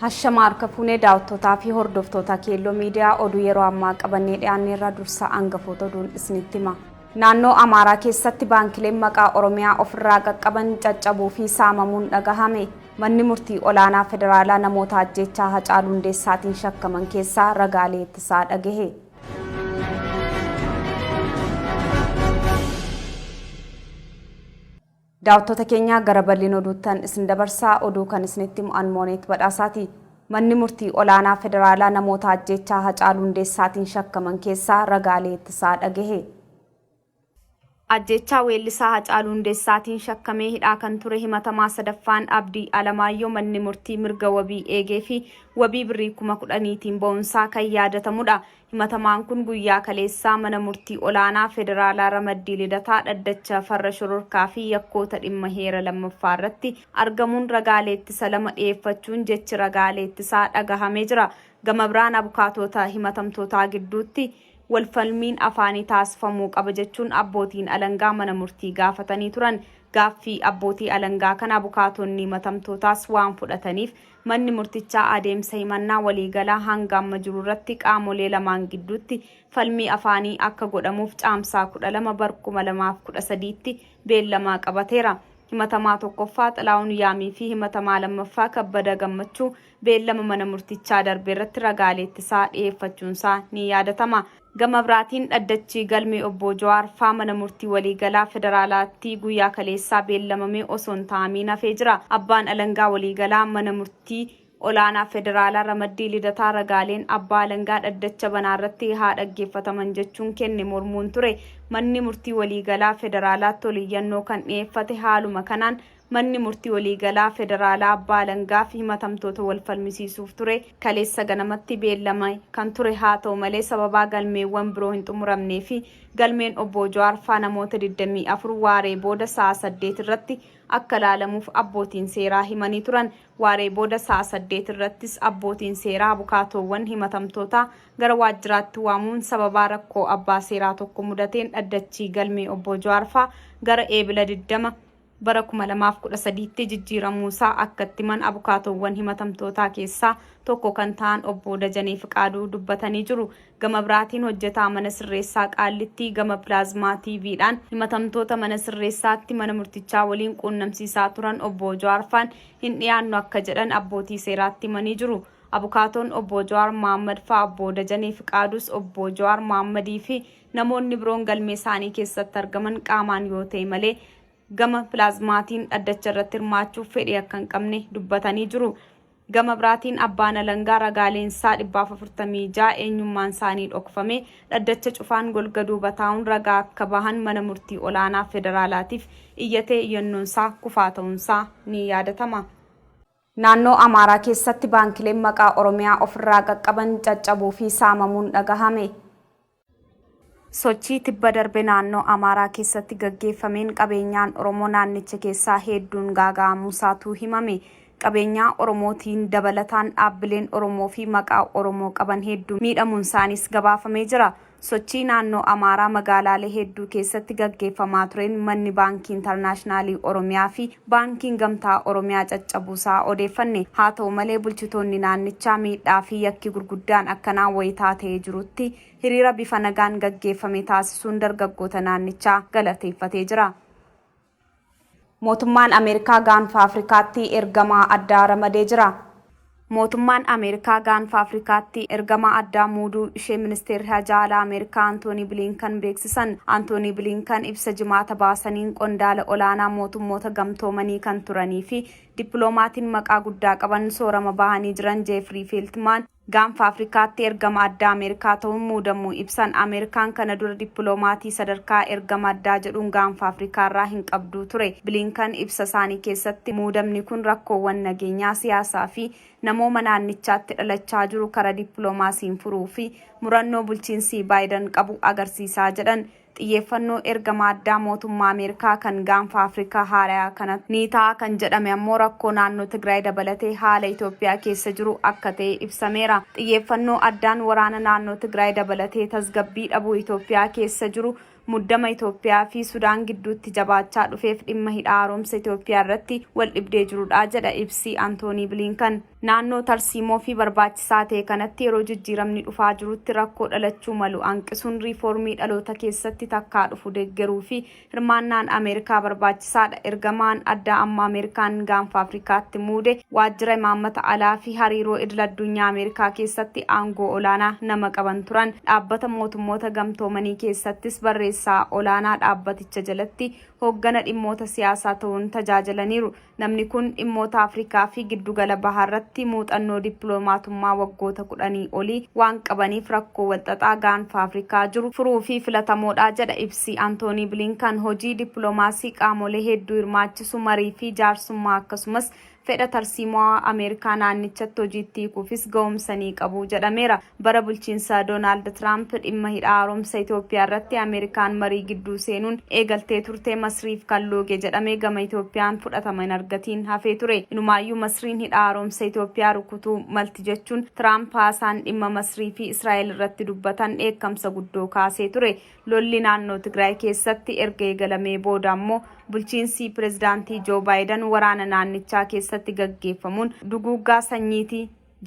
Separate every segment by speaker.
Speaker 1: Hashama harka fuunee daawwattootaa fi hordoftoota Keelloo Miidiyaa oduu yeroo ammaa qabannee dhiyaanneerra dursa hangafoota oduun isinitti hima. Naannoo Amaaraa keessatti baankileen maqaa Oromiyaa ofirraa qaqqaban caccabuu fi saamamuun dhagahame. Manni murtii olaanaa federaalaa namoota ajjeechaa Hacaaluu Hundeessaatiin shakkaman keessaa ragaalee ittisaa dhagahe. Daawwattoota keenya gara bal'ina oduuttan isin dabarsaa oduu kan isinitti himu an Mooneet Badhaasaati. Manni murtii olaanaa federaalaa namoota ajjeechaa Hacaaluu Hundeessaatiin shakkaman keessaa ragaalee ittisaa dhagahe. Ajjeechaa weellisaa Hacaaluu Hundeessaatiin shakkamee hidhaa kan ture himatamaa sadaffaan Abdii Alamaayyoo manni murtii mirga wabii eegee fi wabii birrii 10,000tiin ba'uunsaa kan yaadatamudha. Himatamaan kun guyyaa kaleessaa mana murtii olaanaa federaalaa ramaddii Lidataa dhaddacha farra shororkaa fi yakkoota dhimma heera lammaffaa irratti argamuun ragaalee ittisa lama dhiyeeffachuun jechi ragaalee ittisaa dhagahamee jira. Gama biraan abukaatoota himatamtootaa gidduutti walfalmiin afaanii taasifamuu qaba jechuun abbootiin alangaa mana murtii gaafatanii turan. Gaaffii abbootii alangaa kana abukaatonni himatamtootaas waan fudhataniif Manni murtichaa adeemsa himannaa waliigalaa hanga amma jiru irratti qaamolee lamaan gidduutti falmii afaanii akka godhamuuf Caamsaa 12 bar 2013tti beellama qabateera. Himatamaa 1ffaa Xilaahun Yaamii fi himatamaa 2ffaa Kabbada Gammachuu beellama mana murtichaa darbe irratti ragaalee ittisaa dhiyeeffachuunsaa ni yaadatama. Gama biraatiin dhaddachi galmee Obbo Jawaar faa mana murtii waliigalaa federaalaatti guyyaa kaleessaa beellamamee osoo hin taa'amiin hafee jira. Abbaan alangaa waliigalaa mana murtii olaanaa federaalaa ramaddii Lidataa ragaaleen abbaa alangaa dhaddacha banaa irratti haa dhaggeeffataman jechuun kenne mormuun ture manni murtii waliigalaa federaalaatti oliyyannoo kan dhiyeeffate. Haaluma kanaan Manni Murtii Waliigalaa Federaalaa Abbaa Alangaa fi himatamtoota wal falmisiisuuf ture kaleessa ganamatti beellame kan ture haa ta'u malee sababaa galmeewwan biroo hin xumuramnee fi galmeen Obbo Jawaar faa namoota 24 waaree booda sa'a 8 irratti akka ilaalamuuf abbootiin seeraa himanii turan. Waaree booda sa'a 8 irrattis abbootiin seeraa abukaatoowwan himatamtootaa gara waajjiraatti waamuun sababaa rakkoo abbaa seeraa tokko mudateen dhaddachii galmee Obbo Jawaar faa gara Eebila 20, bara 2013tti jijjiiramuusaa akka itti himan abukaatoowwan himatamtootaa keessaa tokko kan ta'an Obbo Dajanee Fiqaaduu dubbatanii jiru. Gama biraatiin hojjetaa mana sirreessaa Qaallittii gama Pilaazmaa TVdhaan himatamtoota mana sirreessaatti mana murtichaa waliin quunnamsiisaa turan Obbo Jawaarfaan hin dhiyaannu akka jedhan abbootii seeraatti himanii jiru. Abukaatoon Obbo Jawaar Mahaammad faa Obbo Dajanee Fiqaaduus Obbo Jawaar Mahaammadii fi Namoonni biroon galmee isaanii keessatti argaman qaamaan yoo ta'e malee gama pilaazmaatiin dhaddacha irratti hirmaachuuf fedhii akka hin qabne dubbatanii jiru. Gama biraatiin abbaan alangaa ragaaleen isaa 446 eenyummaan isaanii dhokfame dhaddacha cufaan golga duuba taa'uun ragaa akka bahan mana murtii olaanaa federaalaatiif iyyatee iyyannoonsaa kufaa ta'uunsaa ni yaadatama. Naannoo Amaaraa keessatti baankileen maqaa Oromiyaa ofirraa qaqqaban caccabuu fi saamamuun dhagahame. Sochii tibba darbe naannoo Amaaraa keessatti gaggeeffameen qabeenyaan Oromoo naannicha keessaa heedduun gaaga'amuusaatu himame. Qabeenyaa Oromootiin dabalataan dhaabbileen Oromoo fi maqaa Oromoo qaban hedduu miidhamuunsaaniis gabaafamee jira. Sochii naannoo Amaaraa magaalaalee hedduu keessatti gaggeeffamaa tureen manni Baankii Intarnaashinaalii Oromiyaa fi Baankiin Gamtaa Oromiyaa caccabuusaa odeeffanne. Haa ta'u malee bulchitoonni naannichaa miidhaa fi yakki gurguddaan akkanaa wayitaa ta'ee jirutti hiriira bifa nagaan gaggeeffame taasisuun dargaggoota naannichaa galateeffatee jira. Mootummaan Ameerikaa Gaanfa Afrikaatti ergamaa addaa ramadee jira. Mootummaan Ameerikaa Gaanfa Afrikaatti ergamaa addaa muuduu ishee Ministeerri Hajaa Alaa Ameerikaa Antoonii Biliinkan beeksisan. Antoonii Biliinkan ibsa Jimaata baasaniin qondaala olaanaa mootummoota gamtoomanii kan turanii fi dippiloomaatiin maqaa guddaa qaban soorama bahanii jiran Jeefrii Feeltmaan Gaanfa Afrikaatti ergama addaa Ameerikaa ta'uun muudamuu ibsan. Ameerikaan kana dura dippiloomaatii sadarkaa ergama addaa jedhuun Gaanfa Afrikaarraa hin qabduu ture. Biliinkan ibsa isaanii keessatti muudamni kun rakkoowwan nageenyaa, siyaasaa fi namooma naannichaatti dhalachaa jiru kara dippiloomaasiin furuu fi murannoo bulchiinsii Baayidan qabu agarsiisaa jedhan. Xiyyeeffannoo ergama addaa mootummaa Ameerikaa kan Gaanfa Afrikaa haaraya kana ni ta'a kan jedhame ammoo rakkoo naannoo Tigraay dabalatee haala Itoophiyaa keessa jiru akka ta'e ibsameera. Xiyyeeffannoo addaan waraana naannoo Tigraay dabalatee tasgabbii dhabuu Itoophiyaa keessa jiru Muddama Itoophiyaa fi Sudaan gidduutti jabaachaa dhufeef dhimma hidha haaromsa Itoophiyaa irratti wal dhibdee jirudha jedha ibsi Antoonii Bilinkan. Naannoo tarsiimoo fi barbaachisaa ta'e kanatti yeroo jijjiiramni dhufaa jirutti rakkoo dhalachuu malu hanqisuun riifoormii dhaloota keessatti takkaa dhufu deeggaruu fi hirmaannaan Ameerikaa barbaachisaadha. Ergamaan addaa amma Ameerikaan gaanfa Afrikaatti muude waajjira imaammata alaa fi hariiroo idil addunyaa Ameerikaa keessatti aangoo olaanaa nama qaban turan. Dhaabbata mootummoota gamtoomanii keessattis barreessaa olaanaa dhaabbaticha jalatti hooggana dhimmoota siyaasaa ta'uun tajaajilaniiru. Namni kun dhimmoota Afrikaa fi giddugala bahaarratti muuxannoo dippiloomatummaa waggoota 10 olii waan qabaniif rakkoo walxaxaa gaanfa Afrikaa jiru furuu fi filatamoodha jedha ibsi Antoonii Bilinkan. Hojii dippiloomaasii qaamolee hedduu hirmaachisu marii fi jaarsummaa akkasumas fedha tarsiimoo Ameerikaa naannichatti hojiitti hiikuufis ga'umsa ni qabu jedhameera. Bara bulchiinsa Doonaald Tiraamp dhimma hidha haaromsa Itoophiyaa irratti Ameerikaan marii gidduu seenuun eegaltee turte Masriif kan looge jedhamee gama Itoophiyaan fudhatama hin argatiin hafee ture. Inumaayyuu Masriin hidha haaromsa Itoophiyaa rukutuu malti jechuun Tiraamp haasaan dhimma Masrii fi Israa'el irratti dubbatan dheekkamsa guddoo kaasee ture. Lolli naannoo Tigraay keessatti erga eegalamee booda ammoo bulchiinsi pirezidaantii Joo Baayidan waraana naannichaa keessatti gaggeeffamuun duguuggaa sanyiiti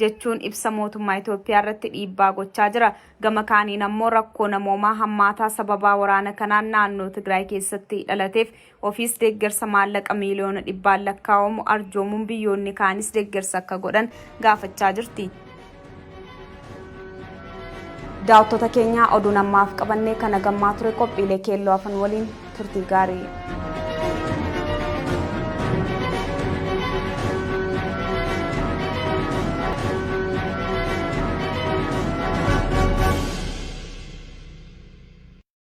Speaker 1: jechuun ibsa mootummaa Itoophiyaa irratti dhiibbaa gochaa jira. Gama kaaniin ammoo rakkoo namoomaa hammaataa sababaa waraana kanaan naannoo Tigraay keessatti dhalateef ofiis deeggarsa maallaqa miiliyoona dhibbaan lakkaa'amu arjoomuun biyyoonni kaanis deeggarsa akka godhan gaafachaa jirti. Daawwattoota keenyaa oduun ammaaf qabannee kana gammaa ture qophiilee keelloo hafan waliin turtii gaarii.